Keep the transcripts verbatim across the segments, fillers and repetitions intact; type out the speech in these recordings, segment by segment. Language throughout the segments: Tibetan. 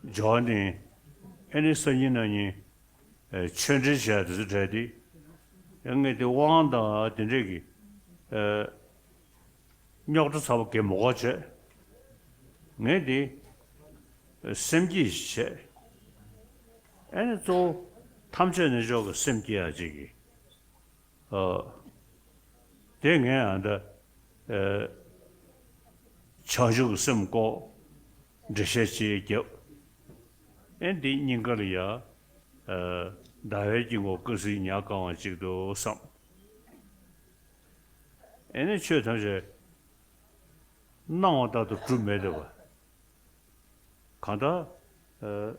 འབྱོར་ནས་ཨེ་ནི་སང་ཉིན་གནངས་ཉིན་ཆོས་འབྲེལ་བྱས་དེ་ཚོ་གྲས་དེ་ངས་དེ་དབང་དང་དེ་འདྲས་ཀྱི་རྙོག་དྲ་ཚ་བ་གས་མ་གོ་བྱས། ངས་དེ་སེམས་བསྐྱེད་བྱས། ཨེ་ནི་གཙོ་བོ་ཐམས་ཅད་རྣལ་འབྱོར་གྱི་སེམས་བསྐྱེད་ཡ་ཅིག་གི། ཨ། དེ་ངས་ཨ་ད། ཨ། བྱང་ཆུབ་ཀྱི་སེམས་བསྐོར། འགྲེལ་བཤད་ཅིག་བརྒྱབ། ཨེ་འདི་སྙིང་ག་ལ་ཡ། ཨ། ཟླ་བའི་དཀྱིལ་འཁོར་སྐར་ཟིལ་ཉ་གང་བ་ཅིག་ཏུ་བསམ། ཨེ་ནི་ཆོས་ཐམས་ཅད་སྣང་བ་ལྟར་དུ་གྲུབ་མེད་འདོད་པ། གང་ལྟར། ཨ།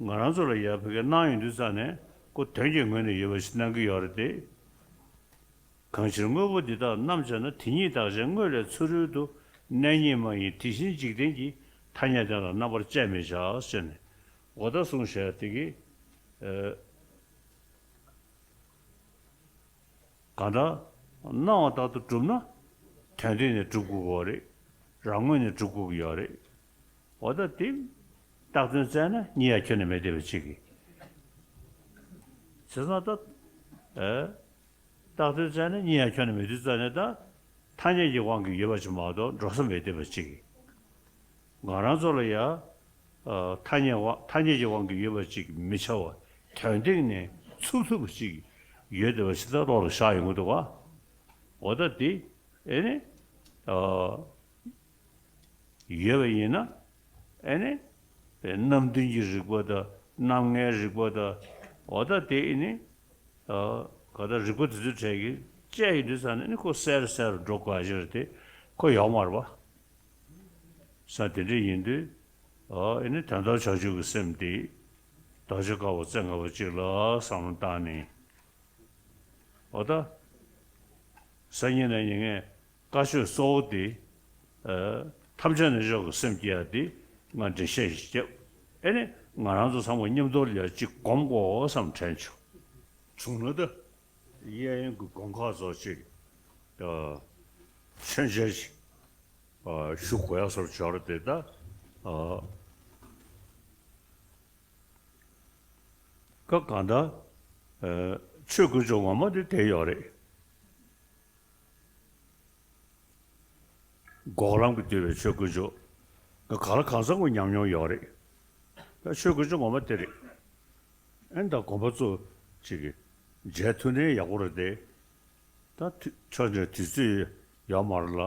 ང་རང་ཚོ་ལ་ཡ་ཕ་གིར་སྣང་ཡོང་དུས་ཙ་ནས་ཁོ་དོན་གྱི་ངོས་ནས་ཡོད་པ་ཞིག་སྣང་གི་ཡོད་རེད་དེ། གང་ཕྱིར་དངོས་པོ་འདི་དག་རྣམ་དཔྱད་ན། དེ་ཉིད་བདག་ཅན་དངོས་ལས་ཚུ་རོལ་དུ། གནས་རྙེད་མ་ཡིན་དེ་བཞིན་འཇིག་རྟེན་གྱི། ཐ་སྙད་དོན་ལ་རྣམ་པར་དཔྱད་མི་བྱ་ཟེར་ནས། འོ་ད་གསུངས་བཞག་དེ་གི། ཨ། གང་ལྟར་སྣང་བ་ལྟར་དུ་གྲུབ་ན་དོན་སྟེང་ནས་གྲུབ་དགོས་ཀྱི་ཡོད་རེད། རང་ངོས་ནས་གྲུབ་དགོས་ཀྱི་ཡོད་རེད། འོ་ད་དེ་བཏགས་དོན་བཙལ་ན་རྙེད་ཡ་ཁྱོན་ནས་མེད་བསྡད་པ་ཅིག་གི། བྱས་ཙང་ད། ཨེ། བཏགས་དོན་བཙལ་ན་རྙེད་ཡ་ཁྱོན་ནས་མེད་དུས་ཙ་ནས་ད། ཐ་སྙད་ཀྱི་དབང་གིས་ཡོད་པ་ཅིག་མ་གཏོགས་འགྲོ་ས་མེད་བསྡད་པ་ཅིག་གི། ང་རང་ཚོ་ལ་ཡ། ཨ། ཐ་སྙད་དབང་ཐ་སྙད་ཀྱི་དབང་གིས་ཡོད་པ་ཅིག་མི་བྱ་བར་དོན་སྟེང་ནས་ཚུགས་ཐུབ་པ་ཅིག་ཡོད་བསྡད་པ་ཞིག་ད་བློ་ལ་ཤར་ཡོང་གི་འདུག་ག། འོ་ད་དེ་ཨེ་ནི། ཨ། ཡོད་པ་ཡིན་ན། ཨེ་ནི། རྣམ་བདུན་གྱི་རིགས་པ་དང་རྣམ་ལྔའི་རིགས་པ་དང་། འོ་ད་དེ་ཨེ་ནི། ཨ། ག་ད་རིགས་པ་དེ་ཚོའི་གྲས་ཀྱིས་དཔྱད་ཡོང་དུས་ཙ་ནས་ནི་ཁོ་གསལ་རུ་གསལ་རུ་འགྲོ་དགོས་ཡ་ཅིག་རེད་དེ། ཁོ་ཡོད་མ་རེད་པ། ས་དེ་འདྲ་ཡིན་དུས། ཨ། ཨེ་ནི་དོན་དམ་བྱང་ཆུབ་ཀྱི་སེམས་དེ་རྡོ་རྗེ་དཀར་པོ་རྩེ་ལྔ་པ་གཅིག་ལ་བསམ་བློ་བཏང་ནས། འོ་ད། སང་ཉིན་གནངས་ཉིན་ངས་བཀའ་ཆོས་གཙོ་བོ་དེ། ཨ། ཐམས་ཅད་རྣལ་འབྱོར་གྱི་སེམས་བསྐྱེད་ཡ་དེ་ང་འགྲེལ་བཤད་ཞིག་བརྒྱབ། ཨེ་ནི་ང་རང་ཚོ་ཚང་མ་མཉམ་དུ་ལ་ཡ་གཅིག་སྒོམ་དགོས་བསམ་དྲན་བྱུང་། བྱུང་ན་ད། གཡས་གཡོན་གྱི་དགོན་ཁག་ཚོ་ཅིག་ཨ། མཆོད་མཇལ་ཞིག་ཨ། ཞུ་དགོས་ཡ་བཟོ་འདྲ་ཅིག་ཡོད་རེད་དེ་ད། ཨ། ཀ་གང་ལྟར། ཨ། ཆོས་དཀོན་མཆོག་ངོ་མ་དེ་དེ་ཡོད་རེད། འགོག་ལམ་གྱིས་བསྡུས་པའི་ཆོས་དཀོན་མཆོག་ང་ག་ལ་གང་འཚམ་གྱི་ཉམས་མྱོང་ཡོད་རེད། ད་ཆོས་དཀོན་མཆོག་ངོ་མ་དེ་རེད། ཨེ་ད་དགོན་པ་ཚོ་ཅིག་གི་མཇལ་ཐུབ་ན་ཡག་པོ་རེད་དེ། ད་དུས་ཆོས་འབྲེལ་དུས་ཚོད་ཡོད་མ་རེད་ལ།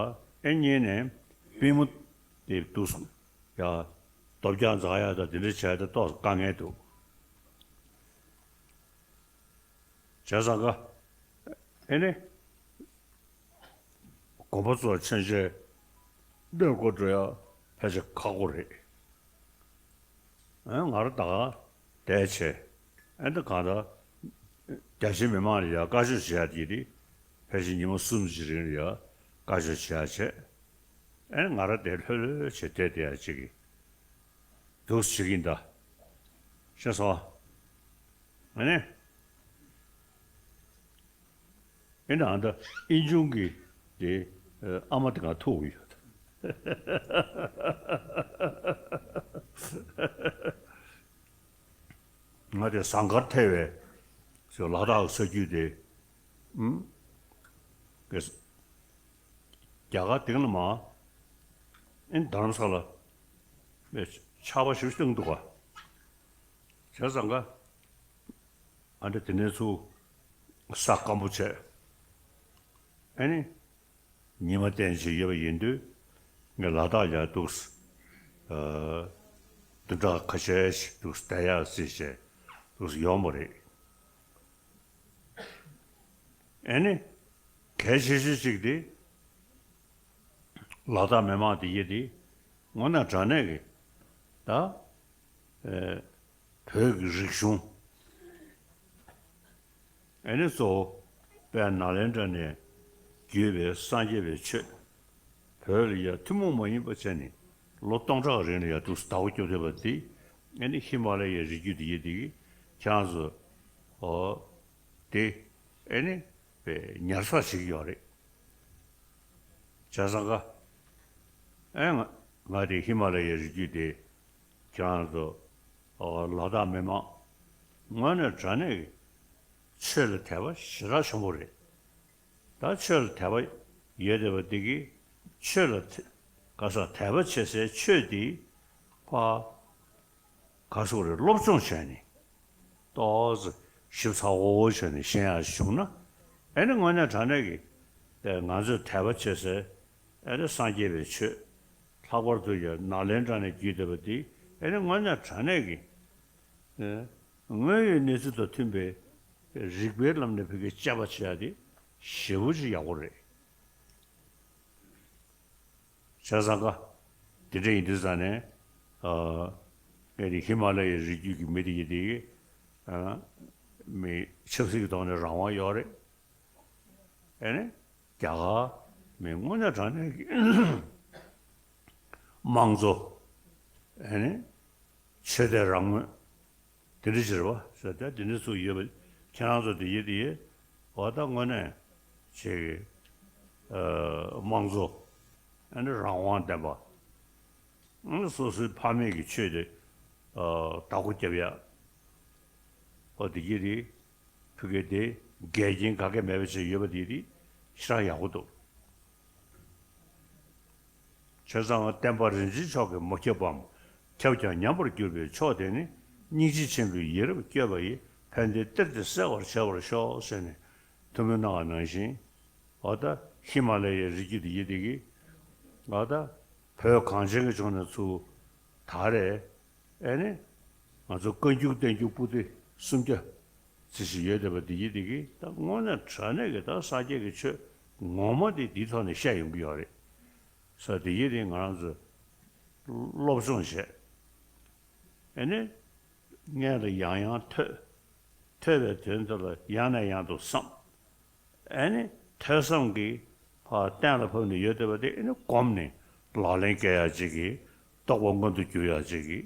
ཨེ་གཉིས་ནས་པུས་མོ་དེ་འདུག་སེ་ཡ། རྡོ་བརྒྱག་འཛེག་ཡ་ད་དེ་འདྲ་བྱས་ད་ཏོག་ཙམ་དཀའ་ངལ་འདུག་བྱས་ཙང་ཀ། ཨེ་ནི། དགོན་པ་ཚོར་མཆོད་མཇལ་གནས་སྐོར་འགྲོ་ཡ་ཕལ་ཆེར་ཁག་པོ་རེད། ཨེ་ང་རང་ད་ག་བསྡད་བྱས། ཨེ་འདི་གང་ལྟར། རྒྱ་ཆེ་མི་མང་ལ་ཡ་བཀའ་ཆོས་བྱེད་ཡ་དེ་རེད། ཕལ་ཆེར་ཉི་མ་གསུམ་གྱི་རིང་ལ་ཡ་བཀའ་ཆོས་བྱེད་ཡ་བྱས། ཨེ་ང་རང་དེ་ལྷོད་ལྷོད་བྱས་བསྡད་བསྡད་ཡ་ཅིག་གི་འདུག་བྱེད་ཀྱིན་གདའ། ཤེས་སོང་། ཨ་ནི། ཨེ་ན་ཨ་ད་ཨིན་ཆུང་གི་དེ་ཨ་མ་དེ་ག་ཐུག་ཡོད། ང་དེ་ཟངས་དཀར་ཐལ་བའི་ལ་དྭགས་ས་རྒྱུད་དེ། ཨུམ། གེ་སར། རྒྱ་གར་སྟེང་ལ་མ། ཨེ་རྡ་རམ་ས་ལ་ཆར་པ་ཞེ་པོ་བཏང་འདུག་ག་བྱས་ཙང་ཀ། ཨ་འདྲ་དེ་ནས་ཚུར་ས་སྐམ་པོ་བྱས། ཨ་ནི། ཉི་མ་བསྟན་བྱས་ཡོད་པ་ཡིན་དུས། ངས་ལ་དྭགས་ལ་འདུག་སེ། ཨ། བདུན་ཕྲག་ཁ་ཤས་ཤིག་འདུག་སེ་བསྡད་ཡག་རྩིས་བྱས་འདུག་སེ་ཡོང་བ་རེད། ཨ་ནི། གལ་ཆེ་ཤོས་གཅིག་དེ། ལ་དྭགས་མི་མང་དེ་ཡིན་དེ། དངོས་གནས་དྲང་གནས་ཀྱི། ད། ཨེ། བོད་ཀྱི་རིག་གཞུང་། ཨེ་ནི་གཙོ་བོ་དཔལ་ནཱ་ལེནྡྲ་ནས་བརྒྱུད་པའི་སངས་རྒྱས་པའི་ཆོས། བོད་ལ་ཡ་ཐུན་མོང་མ་ཡིན་པ་བྱས་ནས་ལོ་སྟོང་ཕྲག་རིང་ལ་ཡ་འདུག་སེ་བདག་པོ་རྒྱབ་ཐུབ་པ་དེ། ཨེ་ནི་ཧི་མ་ལ་ཡའི་རི་རྒྱུད་དེ་ཡིན་དེ་གི་ཁྱེད་རང་ཚོ། ཨོ། དེ། ཨེ་ནི། པའི་ཉར་ཚགས་བྱེད་ཀྱི་ཡོད་རེད། བྱས་ཙང་ཀ། ཨེ་ང་ང་དེ་ཧི་མ་ལ་ཡའི་རི་རྒྱུད་དེ། ཁྱེད་རང་ཚོ་ལ་དྭགས་མི་མང་དངོས་གནས་དྲང་གནས་ཀྱི་ཆོས་ལ་དད་པ་ཞེ་དྲག་ཆེན་པོ་རེད། ད་ཆོས་ལ་དད་པ་ཡོད་བསྡད་པ་འདི་གིས་ཆོས་ལ་དད་ག་ས་དད་པ་བྱེད་སའི་ཆོས་འདི་ཕ་ག་སོགས་རེ་སློབ་སྦྱོང་བྱས་ནས་ཏོག་ཙམ་ཞིབ་ཚགས་པོ་བྱས་ནས་ཤེས་ཡག་བྱུང་ན། ཨེ་ནི་དངོས་གནས་དྲང་གནས་ཀྱི་ང་ཚོས་དད་པ་བྱེད་སའི་ཨེ་ནི་སངས་རྒྱས་པའི་ཆོས་ལྷག་པར་དུ་ཡང་ནཱ་ལེནྡྲ་ནས་བརྒྱུད་བསྡད་པ་འདི་ཨེ་ནི་དངོས་གནས་དྲང་གནས་ཀྱི་དངོས་ཡོད་གནས་ཚུལ་དང་མཐུན་པའི་རིགས་པའི་ལམ་ནས་ཕ་གིར་དཔྱད་པ་བྱེད་ཡག་དེ་ཞེ་པོ་ཅིག་ཡག་པོ་རེད། བྱས་ཙང་ཀ་དེ་འདྲ་ཡིན་དུས་ཙང་ནས་ཨ་ངས་དེ་ཧི་མ་ལ་ཡའི་རི་རྒྱུད་ཀྱི་མི་དེ་ཡི་དེ་ཨ་མི་ཆབ་སྲིད་ཀྱི་ཐོག་ནས་རང་དབང་ཡོད་རེད། ཨེ་ནི་རྒྱ་གར་མི་དངོས་གནས་དྲང་གནས་ཀྱི་དམངས་གཙོ་ཨེ་ནི་ཆོས་དད་རང་མོས། དེ་འདྲ་ཅིག་རེད་པ། ཟེར་ཏེ་དེ་འདྲ་ཚུགས་ཡོད་པ། ཁྱེད་རང་ཚོ་དེ་ཡིན་དེ་ཡིན། འོ་ད་དངོས་གནས་ཅིག་ཨ་དམངས་གཙོ་ཨ་ནི་རང་དབང་ལྡན་པ། ཨ་ནི་སོ་སོའི་ཕ་མེས་ཀྱི་ཆོས་དེ་ཨ་བདག་པོ་རྒྱབ་ཡ། འོ་དེ་ཡིན་དེ་ཕ་གི་དེ་འགལ་རྐྱེན་ག་གེ་མེད་པ་ཅིག་ཡོད་པ་དེ་ཡིན་དེ་ཞེ་དྲག་ཡག་པོ་འདུག་བྱས་ཙང་བསྟན་པ་རིན་ཆེན་མཆོག་གིས་མ་ཁྱབ་པའམ། ཁྱབ་ཀྱང་ཉམས་པར་གྱུར་པའི་ཕྱོགས་དེ་ནི། སྙིང་རྗེ་ཆེན་པོས་ཡིད་རབ་བསྐྱོད་པ་ཡིས། ཕན་བདེའི་གཏེར་དེ་གསལ་བར་བྱེད་པར་ཤོག་ཟེར་ནས་ཐུགས་སྨོན་གནང་བ་ནང་བཞིན། འོ་ད་ཧི་མ་ལ་ཡའི་རི་རྒྱུད་དེ་ཡིན་དེ་གིས། འོ་ད་བོད་གངས་ཅན་གྱི་ལྗོངས་ནས་ཚུར་ད་རེས་ཨེ་ནི་ང་ཚོ་བཀའ་འགྱུར་བསྟན་འགྱུར་པོ་ཏི་སུམ་བརྒྱ་ཙམ་ཞིག་ཡོད་བསྡད་པ་དེ་ཡིན་དེ་གིས། ད་དངོས་གནས་དྲང་གནས་ཀྱི་ད་སངས་རྒྱས་ཀྱི་ཆོས་ངོ་མ་དེ་འདིའི་ཐོག་ནས་བཤད་ཡོང་གི་ཡོད་རེད། ས་དེ་ཡི་རིང་ང་རང་ཚོས་སློབ་སྦྱོང་བྱས། ཨེ་ནི་སྔོན་ལ་ཡང་ཡང་ཐོས། ཐོས་པའི་དོན་དེ་ལ་ཡང་ནས་ཡང་དུ་བསམ། ཨེ་ནི་ཐོས་བསམ་གྱི་ཕར་གཏན་ལ་ཕབ་ནས་ཡོད་བསྡད་པ་དེ་ཨེ་ནི་སྒོམ་ནས་ལག་ལེན་བཀལ་ཡག་ཅིག་གི་རྟོགས་པ་མངོན་དུ་འགྱུར་ཡག་ཅིག་གི་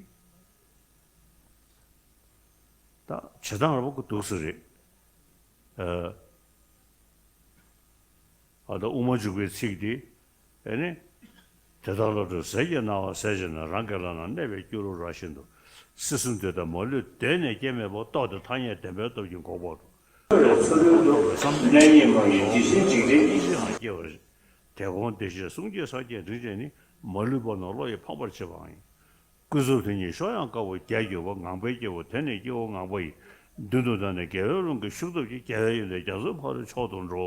ད་བྱེད་སྟངས་ར་བ་ཀུ་འདུག་སེ་རེད། ཨ། ཨ་ད་དབུ་མ་འཇུག་པའི་ཚིག་འདི། ཨེ་ནི། དེ་ལྟར་བློ་གྲོས་ཟས་ཀྱི་སྣང་བ་ཟད་ཕྱིར་ན། རང་གི་ལག་ན་གནས་པའི་སྐྱུ་རུ་ར་བཞིན་དུ། སྲིད་གསུམ་འདི་དག་མ་ལུས་གདོད་ནས་སྐྱེ་མེད་པ། རྟོགས་ཏེ་ཐ་སྙད་བདེན་པའི་སྟོབས་ཀྱིས་འགུགས་པ་དང་། ཚུལ་ཁྲིམས་ལྡན་པ་ཡིན་ཇི་བཞིན་འཇིག་རྟེན་ཉིད་ཀྱིས་ཀྱང་སྐྱེ་བར། དེ་དགོངས་བདེ་གཤེགས་གསུང་གཅིག་སངས་རྒྱས་འབྲིང་ཆེན་ནི། མ་ལུས་པ་རྣམས་བློ་ཡིས་ཕམ་པར་བྱེད་པའང་ཡིན། ཀུན་རྫོབ་དོན་གཉིས་ཤོར་ཡང་དཀའ་བ། རྒྱལ་གྱུར་པ་ངང་པའི་སྐྱེ་བོ། དེ་ནི་སྐྱེ་བོ་ངང་པ་ཡི། མདུན་དུ་བདར་ནས་དགེ་བའི་ལུང་གིས་ཤུགས་སྟོབས་ཀྱིས། རྒྱལ་བའི་ཡོན་ཏན་རྒྱ་མཚོའི་ཕ་རོལ་མཆོག་ཏུ་འགྲོ།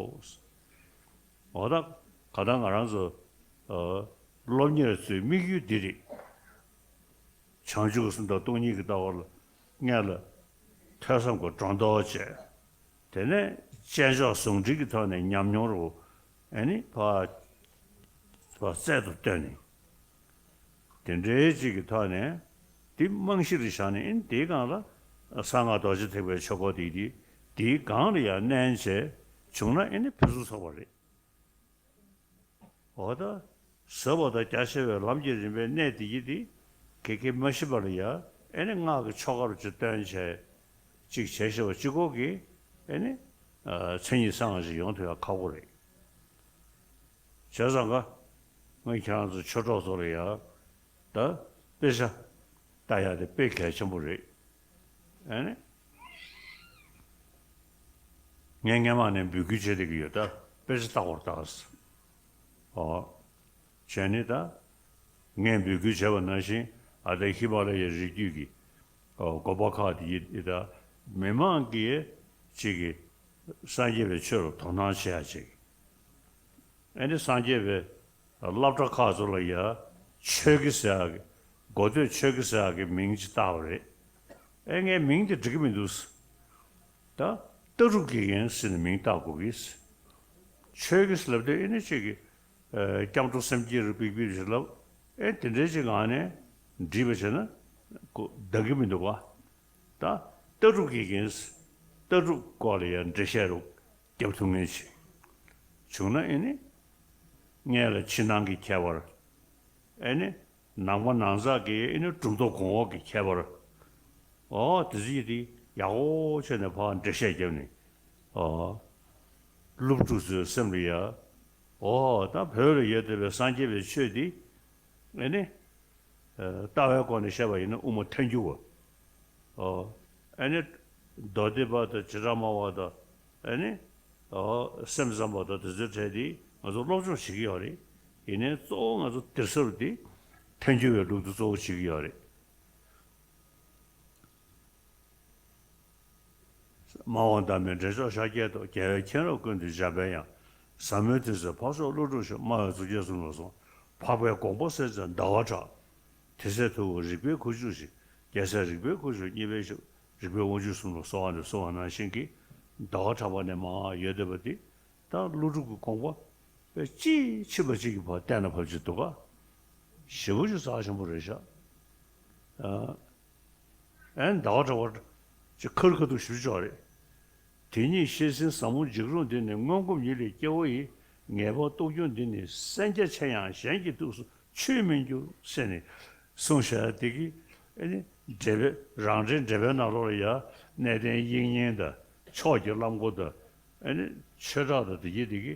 འོ་ད་ག་ད་ང་རང་ཚོ་ཨ་སློབ་གཉེར་ཚོའི་དམིགས་ཡུལ་འདི་རེད། བྱང་ཆུབ་སེམས་དང་སྟོང་ཉིད་ཀྱི་ལྟ་བ་ལ་སྔོན་ལ་ཐོས་བསམ་གྱི་སྒྲོ་འདོགས་བཅད། དེ་ནས་དཔྱད་འཇོག་ཟུང་འབྲེལ་གྱི་ཐོག་ནས་ཉམས་མྱོང་རུ་ཨེ་ནི་ཕར་ཕར་རྩལ་དུ་བཏོན་ནས། དེ་འདྲའི་ཅིག་གི་ཐོག་ནས་དེ་རྨང་གཞི་རུ་བཞག་ནས། ཨེ་ནི་དེའི་སྒང་ལ་གསང་སྔགས་རྡོ་རྗེ་ཐེག་པའི་ཆོས་སྐོར་དེ་དེ་དེའི་སྒང་ལ་ཡང་གནས་བྱས་བྱུང་ན་ཨེ་ནི་ཕུན་སུམ་ཚོགས་པ་རེད། འོ་ད། ཟབ་པ་དང་རྒྱ་ཆེ་བའི་ལམ་གྱི་རིམ་པའི་གནད་འདི་ཡི་དེ་གེ་གེ་མ་ཤེས་པ་ལ་ཡ། ཨེ་ནི་སྔགས་ཀྱི་ཆོ་ག་རུ་ཅིག་སྟོན་བྱས། ཅིག་བྱས་ཤེས་པ་གཅིག་པོ་གིས་ཨེ་ནི་མཚན་ཉིད་གསང་བ་ཞིག་ཡོང་ཐུབ་ཡ་ཁག་པོ་རེད། བྱས་ཙང་ཀ་ངས་ཁྱེད་རང་ཚོ་ཆོས་གྲོགས་ཚོ་ལ་ཡ། ད་དཔེ་ཆ་ལྟ་ཡག་དེ་དཔེ་གལ་ཆེན་པོ་རེད། ཨ་ནི། ངས་སྔན་མ་ནས་འབོད་སྐུལ་བྱེད་བསྡད་ཀྱི་ཡོད། ད་དཔེ་ཆ་ལྟ་བར་ལྟ། ཨོ། བྱས་ནས་ད། ངས་འབོད་སྐུལ་བྱས་པ་ནང་བཞིན། ཨ་ད་ཧི་མ་ལ་ཡའི་རི་རྒྱུད་ཀྱི་ཨོ་དགོན་པ་ཁག་དེ་ཡི་ད་མི་མང་གིས་ཅིག་གི་སངས་རྒྱས་པའི་ཆོས་ལ་དོ་སྣང་བྱེད་ཡ་ཅིག་ཨེ་ནི་སངས་རྒྱས་པའི་སློབ་གྲྭ་ཁག་ཚོ་ལ་ཡ་ཆོས་དགེ་ཟེར་ཡག་གི། འགོ་སྟོད་ཆོས་དགེ་ཟེར་ཡག་གི་མིང་ཅིག་བཏགས་པ་རེད། ཨེ་ངས་མིང་དེ་འགྲིག་གི་མི་འདུག་ད་ལྟ་གྲུབ་དགེ་རྒན་ཟེར་ནས་མིང་བཏགས་དགོས་ཀི། ཆོས་དགེ་ཟེར་ལབ་དུས་ཨེ་ནི་ཅིག་གི་ཨ་སྐྱབས་འགྲོ་སེམས་བསྐྱེད་རུ་པིག་པིག་ཞིག་ལབ། ཨེ་དེ་འདྲའི་ཅིག་ངང་ནས་འབྲི་བ་བྱས་ན་གོ་འདང་གི་མི་འདུག་ག་ད་ལྟ་གྲུབ་དགེ་རྒན། ལྟ་གྲུབ་སྐོར་ལ་ཡང་འགྲེལ་བཤད་རུ་རྒྱབ་ཐུབ་མཁན་ཞིག་བྱུང་ན། ཨེ་ནི་སྔོན་ལ་ཕྱི་ནང་གི་ཁྱད་པར། ཨེ་ནི་ནང་པ་ནང་ཚགས་ཀྱི་ཨེ་ནི་གྲུབ་མཐའ་གོང་འོག་གི་ཁྱད་པར། ཨོ་དེ་ཚོ་ཡི་དེ་ཡག་པོ་བྱས་ནས་ཕར་འགྲེལ་བཤད་བརྒྱབ་ནས། ཨོ་སློབ་ཕྲུག་ཚོའི་སེམས་ལ་ཡ། ཨོ་ད་བོད་ལ་ཡོད་བསྡད་པའི་སངས་རྒྱས་པའི་ཆོས་འདི་ཨེ་ནི། ལྟ་བའི་སྒོ་ནས་བཤད་པ་ཡིན་ན་དབུ་མ་ཐལ་འགྱུར་བ། ཨོ། ཨ་ནི། མདོ་སྡེ་པ་དང་བྱེ་བྲག་སྨྲ་བ་དང་། ཨ་ནི། ཨོ། སེམས་ཙམ་པ་དང་དེ་ཚོའི་གྲས་དེ་ང་ཚོ་སློབ་སྦྱོང་བྱེད་ཀྱི་ཡོད་རེད། ཡིན་ནའི་གཙོ་བོ་ང་ཚོ་དེར་ཟབ་དེ་ཐལ་འགྱུར་བའི་ལུགས་དེ་གཙོ་བོ་བྱེད་ཀྱི་ཡོད་རེད། སྨྲ་བ་བདག་མེད་འདྲེན་མཆོག་ཤཱཀྱའི་ཏོག་རྒྱལ་བའི་མཁྱེན་རབ་ཀུན་ཏུ་འཇམ་པའི་དབྱངས། ཟབ་མོའི་ཐུགས་སྲས་འཕགས་མཆོག་ཀླུ་སྒྲུབ་མཆོག་སྨྲ་བའི་གཙུག་རྒྱན་གསུམ་ལ་སོགས། འཕགས་པའི་དགོངས་པ་གསལ་མཛད་ཟླ་བ་གྲགས། དེ་སྲས་ཐུ་བོ་རིག་པའི་ཁུ་བྱུག་ཅིག་རྒྱལ་སྲས་རིག་པའི་ཁུ་བྱུག་གཉིས་པའི་ཞབས། རིག་པའི་དབང་ཕྱུག་གསུམ་ལ་གསོལ་བ་འདེབས་གསུངས་པ་ནང་བཞིན་གྱི། ཟླ་བ་གྲགས་པ་ནས་མར་ཡོད་བསྡད་པ་འདི། ད་ཀླུ་སྒྲུབ་ཀྱི་དགོངས་པ། དཔེ་ཅིག་ཕྱིན་པ་ཅིག་གི་བར་བལྟས་ན་ཕལ་ཆེར་འདུག་ག་ཞེ་པོ་ཅིག་རྩ་ཆེན་པོ་རེད་ཤག་ཨ། ཨན་ཟླ་བ་གྲགས་པ་ཅིག་ཁར་ཁ་ཐུག་ཞུ་ཆོག་རེད། དེ་ཉིད་བཤད་ཟིན་ཟབ་མོ་འཇིགས་རུང་འདི་ནི། སྔོན་གོམས་ཉིད་ལས་སྐྱེ་བོ་ཡི། ངེས་པ་རྟོགས་འགྱུར་འདི་ནི། གསན་རྒྱ་ཆེ་ཡང་གཞན་གྱི་ཐུགས་སུ་ཆུད་མི་འགྱུར་ཟེར་ནས་གསུངས་བཞག་དེ་གི། ཨ་ནི་འགྲེལ་པའི་རང་འགྲེལ་འགྲེལ་པའི་ནང་ལོགས་ལ་ཡ་གནས་བརྟན་དབྱིག་གཉེན་དང་ཕྱོགས་ཀྱི་བླ་མགོ་དང་། ཨ་ནི་ཆོས་གྲགས་དང་དེ་གི་དེ་གི།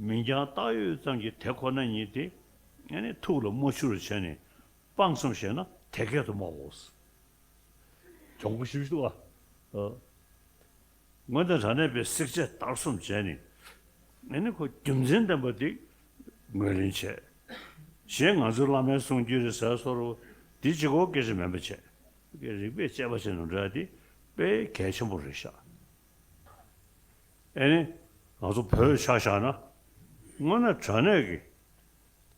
མིང་རྐྱང་བཏགས་ཡོད་ཙམ་གྱིས་དེ་ཁོ་ན་ཉིད་དེ། ཨ་ནི་ཐུགས་ལ་མ་ཆུད་པར་བྱས་ནས་སྤངས་ཙམ་བྱས་ན་དེ་སྐད་དུ་སྨྲའོ། གྱོང་པོ་ཞེ་པོ་ཞིག་འདུག་ཨ། དངོས་གནས་དྲང་གནས་པའི་བསྲེག་བཅད་བརྡར་གསུམ་བྱས་ནས། ཨ་ནི་ཁོ་རྒྱུ་མཚན་ལྡན་པ་དེ་ངོས་ལེན་བྱས། གཞན་ང་ཚོའི་བླ་མའི་གསུང་རྒྱུན་རེད་ཟེར་བཟོ་འདྲ་དེ་གཅིག་པོ་སྐད་ཆ་མིན་པ་བྱས། རིགས་པས་དཔྱད་པ་བྱས་ནས་འགྲོ་ཡ་དེ་དཔེ་གལ་ཆེན་པོ་རེད་ཤག་ཨེ་ནི། ང་ཚོ་བོད་ཆ་བཞག་ན། དངོས་གནས་དྲང་གནས་ཀྱི་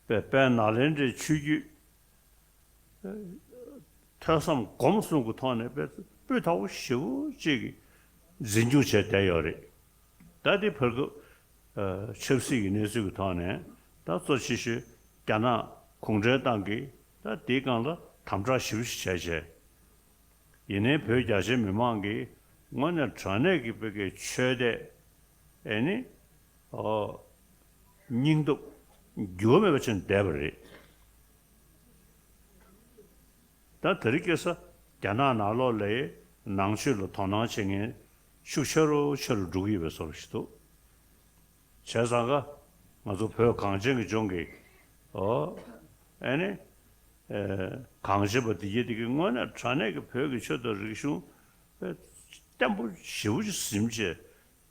དཔེ་དཔལ་ནཱ་ལེནྡྲའི་ཆོས་བརྒྱུད་ཐོས་བསམ་སྒོམ་གསུམ་གྱི་ཐོག་ནས་དཔེ་སྤུས་དག་པོ་ཞེ་པོ་ཅིག་གིས་འཛིན་སྐྱོང་བྱས་བསྡད་ཡོད་རེད། ད་དེ་བར་སྐབས་ཆབ་སྲིད་ཀྱི་གནས་ཚུལ་གྱི་ཐོག་ནས་ད་གཙོ་ཆེ་ཤོས་རྒྱ་ནག་གུང་ཁྲན་ཏང་གིས་ད་དེའི་སྒང་ལ་དམ་དྲག་ཞེ་པོ་ཞིག་བྱས་བྱས། ཡིན་ནའི་བོད་རྒྱ་ཆེའི་མི་མང་གིས་དངོས་གནས་དྲང་གནས་ཀྱི་བོད་ཀྱི་ཆོས་དད། ཨེ་ནི། ཨོ། སྙིང་སྟོབས་འགྱུར་བ་མེད་པ་ཅན་བསྡད་པ་རེད། ད་དེ་རིང་ཁ་སང་རྒྱ་ནག་ནང་ལོགས་ལ་ནང་ཆོས་ལ་དོ་སྣང་བྱེད་མཁན་ཤུགས་ཆེ་རུ་ཆེ་རུ་འགྲོ་གི་ཡོད་པའི་བཟོ་འདྲ་ཞིག་འདུག་བྱས་ཙང་ཀ་ང་ཚོ་བོད་གངས་ཅན་གྱི་ལྗོངས་ཀྱི། ཨོ། ཨེ་ནི། ཨེ། གངས་ཅན་པ་འདི་གྱིས་འདི་གི་དངོས་གནས་དྲང་གནས་ཀྱི་བོད་ཀྱི་ཆོས་དང་རིག་གཞུང་བརྟན་པོ་ཞེ་པོ་ཅིག་ཟིན་བྱས།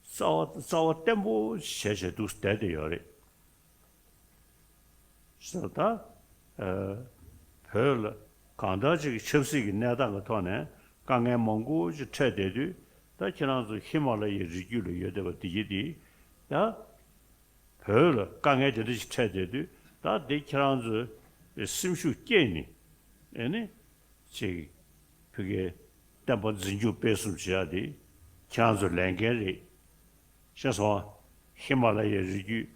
རྩ་བ་རྩ་བ་བརྟན་པོ་བྱས་བྱས་འདུག་བསྡད་བསྡད་ཡོད་རེད། ཟེར་ད། ཨེ། བོད་ལ་གང་ལྟར་ཅིག་གི་ཆབ་སྲིད་ཀྱི་གནས་སྟངས་ཀྱི་ཐོག་ནས་དཀའ་ངལ་མང་པོ་ཅིག་འཕྲད་བསྡད་དུས། ད་ཁྱེད་རང་ཚོ་ཧི་མ་ལ་ཡའི་རི་རྒྱུད་ལ་ཡོད་བསྡད་པ་འདི་གྱིས་འདི། ད། བོད་ལ་དཀའ་ངལ་དེ་འདྲ་ཞིག་འཕྲད་བསྡད་དུས། ད་འདི་ཁྱེད་རང་ཚོས་སེམས་ཤུགས་བསྐྱེད་ནས། ཨེ་ནི། ཅིག་ཕ་གིའི་བསྟན་པ་འཛིན་སྐྱོང་སྤེལ་གསུམ་བྱེད་ཡ་དེ་ཁྱེད་རང་ཚོའི་ལས་འགན་རེད། ཤེས་སོང་ཨ། ཧི་མ་ལ་ཡའི་རི་རྒྱུད་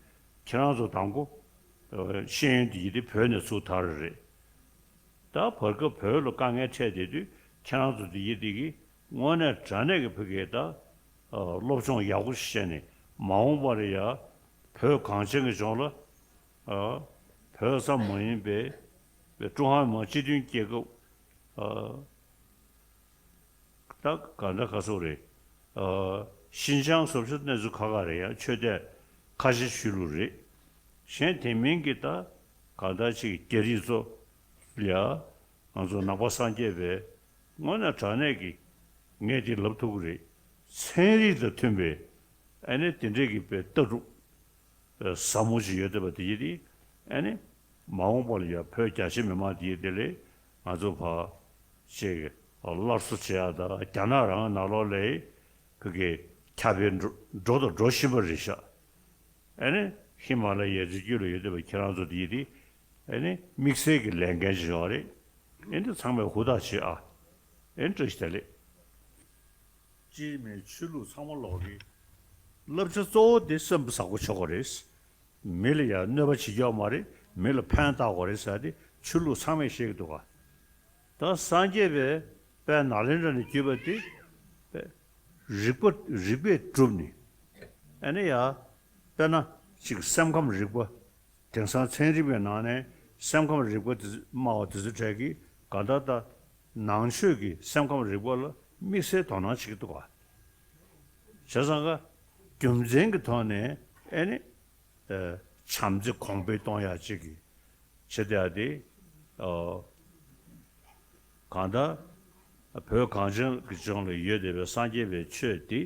ཁྱེད་རང་ཚོ་དང་པོ་ཤེས་ཡོན་དེ་ཡིན་དེ་བོད་ནས་ཚུར་དར་རེད། ད་བར་སྐབས་བོད་ལ་དཀའ་ངལ་འཕྲད་བསྡད་དུས་ཁྱེད་རང་ཚོ་དེ་ཡི་དེ་གི་དངོས་གནས་དྲང་གནས་ཀྱི་ཕ་གིའི་ད་སློབ་སྦྱོང་ཡག་པོ་ཞིག་བྱས་ནས། མ་འོངས་པར་ཡ་བོད་གངས་ཅན་གྱི་ལྗོངས་ལ་བོད་ཙམ་མ་ཡིན་པའི་ཀྲུང་ཧྭ་མི་དམངས་སྤྱི་མཐུན་རྒྱལ་ཁབ། ད་ག་འདྲ་ག་ཚོད་རེད། ཨ། ཤིན་ཅང་སོགས་ཀྱི་གནས་ཚུལ་ཁག་ཁག་རེད། ཡང་ཆོས་དད་ཁ་ཆེ་ཆོས་ལུགས་རེད། གཞན་དེ་མིན་གྱི་ད་ག་འདྲ་ཅིག་རྒྱ་རིགས་ཚོ་ལ་ཡ་ང་ཚོ་ནང་པ་སངས་རྒྱས་པའི་དངོས་གནས་དྲང་གནས་ཀྱི་ངས་དེ་ལབ་ཐུབ་ཀྱི་རེད། ཚན་རིག་དང་མཐུན་པའི་ཨ་ནི་དེ་འདྲས་ཀྱི་པའི་ལྟ་གྲུབ། ཟབ་མོ་ཅིག་ཡོད་བསྡད་པ་དེ་ཡིན་དེ། ཨ་ནི། མ་འོངས་པ་ལ་ཡང་བོད་རྒྱ་ཆེ་མི་མང་དེ་ཡིན་དེ་ལས་ང་ཚོ་ཕར་ཅིག་སླར་གསོ་བྱེད་ཡ་དང་། རྒྱ་ནག་རང་ནང་ལོགས་ལ་བོད་ཀྱི་ཁྱབ་སྤེལ་འགྲོ་འགྲོ་དང་འགྲོ་བཞིན་པ་རེད་ཤག་ཨ་ནི་ཧི་མ་ལ་ཡའི་རི་རྒྱུད་ལ་ཡོད་བསྡད་པའི་ཁྱེད་རང་ཚོ་དེ་ཡིན་དེ། ཨ་ནི་དམིགས་བསལ་གྱི་ལས་འགན་ཅིག་ཡོད་རེད། ཨ་ནི་ཚང་མས་ཧུར་ཐག་བྱེད་ཨ། ཨ་ནི་བཀྲ་ཤིས་བདེ་ལེགས། སྤྱིར་མིའི་ཆོས་ལུགས་ཚང་མ་ལོག་གི་བསླབ་བྱ་གཙོ་བོ་དེ་སེམས་པ་བཟང་པོ་བྱེད་དགོས་རེད། མི་ལ་ཡང་གནོད་པ་བྱེད་རྒྱུ་མ་རེད། མི་ལ་ཕན་བཏགས་དགོས་རེད་ཟེར་ཏེ་ཆོས་ལུགས་ཚང་མས་བཤད་ཀྱི་འདུག་ག་ད་སངས་རྒྱས་པའི་དཔལ་ནཱ་ལེནྡྲ་ནས་བརྒྱུད་པ་དེ་རིག་པ་རིག་པས་གྲུབ་ནས། ཨ་ནི་ཡ། དཔེར་ན་ཅིག་སེམས་ཁམས་རིག་པ། དེང་སང་ཚན་རིག་པའི་ནང་ནས་སེམས་ཁམས་རིག་པ་དེ་སྨྲ་བ་དེ་ཚོ་གྲས་ཀྱིས་གང་ལྟར་ད་ནང་ཆོས་ཀྱི་སེམས་ཁམས་རིག་པ་ལ་དམིགས་བསལ་དོ་སྣང་བྱེད་ཀྱི་འདུག་ག་བྱས་ཙང་ཀ་རྒྱུ་མཚན་གྱི་ཐོག་ནས་ཨེ་ནི། ཨེ། བྱམས་བརྩེ་གོང་འཕེལ་གཏོང་ཡག་ཅིག་གི་བྱེད་བསྡད་ཡག་དེ་ ཨོ། གང་ལྟར་བོད་གངས་ཅན་གྱི་ལྗོངས་ལ་ཡོད་བསྡད་པའི་སངས་རྒྱས་པའི་ཆོས་དེ་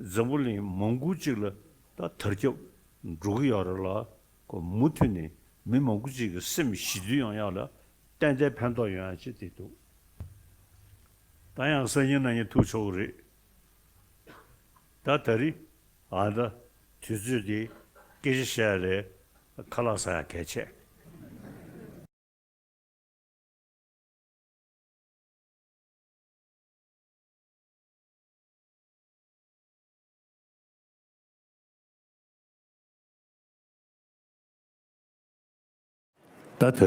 འཛམ་བུ་གླིང་མང་པོ་ཅིག་ལ་ད་དར་ཁྱབ་འགྲོ་གི་ཡོད་རེད་ལ། ཁོ་མུ་མཐུད་ནས་མི་མང་པོ་ཅིག་གི་སེམས་ཞི་དུལ་ཡོང་ཡག་ལ་ཏན་ཏན་ཕན་ཐོགས་ཡོང་ཡག་ཅིག་དེ་འདུག་ད་ཡང་སང་ཉིན་གནངས་ཉིན་ཐུག་ཆོག་གི་རེད། ད་ད་རེས་ཨ་ད་དུས་ཚོད་དེ་སྐད་ཆ་བཤད་ཡག་ལས་ཁ་ལག་ཟ་ཡག་གལ་ཆེ། ད་དེ་